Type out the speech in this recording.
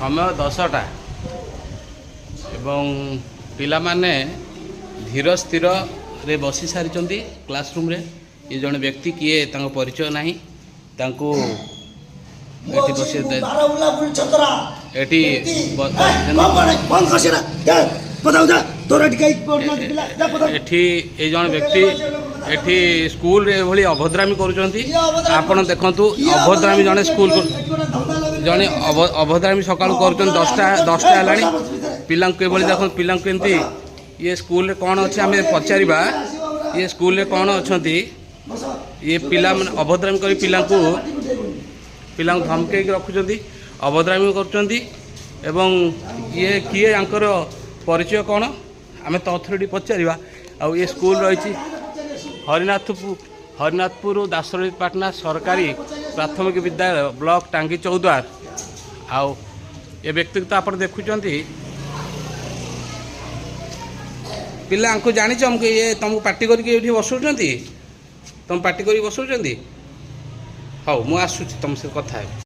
ସମୟ 10ଟା ଏବଂ ପିଲାମାନେ ଧୀର ସ୍ଥିରରେ ବସି ସାରିଛନ୍ତି କ୍ଲାସରୁମ୍ରେ। ଇଏ ଜଣେ ବ୍ୟକ୍ତି, କିଏ ତାଙ୍କ ପରିଚୟ ନାହିଁ। ତାଙ୍କୁ ଏଠି ବସି ଏଠି ଏଠି ଏଇ ଜଣେ ବ୍ୟକ୍ତି ଏଠି ସ୍କୁଲରେ ଏଭଳି ଅଭଦ୍ରାମି କରୁଛନ୍ତି। ଆପଣ ଦେଖନ୍ତୁ, ଅଭଦ୍ରାମି ଜଣେ ସ୍କୁଲ ଜଣେ ଅଭଦ୍ରାମି ସକାଳୁ କରୁଛନ୍ତି। 10ଟା ହେଲାଣି। ପିଲାଙ୍କୁ ଏଭଳି ଦେଖନ୍ତୁ, ପିଲାଙ୍କୁ ଏମିତି। ଇଏ ସ୍କୁଲରେ କ'ଣ ଅଛି ଆମେ ପଚାରିବା। ଇଏ ସ୍କୁଲରେ କ'ଣ ଅଛନ୍ତି? ଇଏ ପିଲାମାନେ ଅଭଦ୍ରାମି କରି ପିଲାଙ୍କୁ ଧମକେଇକି ରଖୁଛନ୍ତି, ଅଭଦ୍ରାମି କରୁଛନ୍ତି। ଏବଂ ଇଏ କିଏ, ୟାଙ୍କର ପରିଚୟ କ'ଣ, ଆମେ ତ ଅଥରିଟି ପଚାରିବା। ଆଉ ଇଏ ସ୍କୁଲ ରହିଛି ହରିନାଥପୁର ଦାଶରଥୀପାଟଣା ସରକାରୀ ପ୍ରାଥମିକ ବିଦ୍ୟାଳୟ, ବ୍ଲକ ଟାଙ୍ଗି ଚୌଦ୍ୱାର। ଆଉ ଏ ବ୍ୟକ୍ତିକୁ ତ ଆପଣ ଦେଖୁଛନ୍ତି। ପିଲାଙ୍କୁ ଜାଣିଛ ଇଏ ତୁମକୁ ପାଟି କରିକି ଏଇଠି ବସଉଛନ୍ତି? ତୁମ ପାଟି କରିକି ବସଉଛନ୍ତି? ହଉ, ମୁଁ ଆସୁଛି, ତୁମ ସହିତ କଥା ହେବି।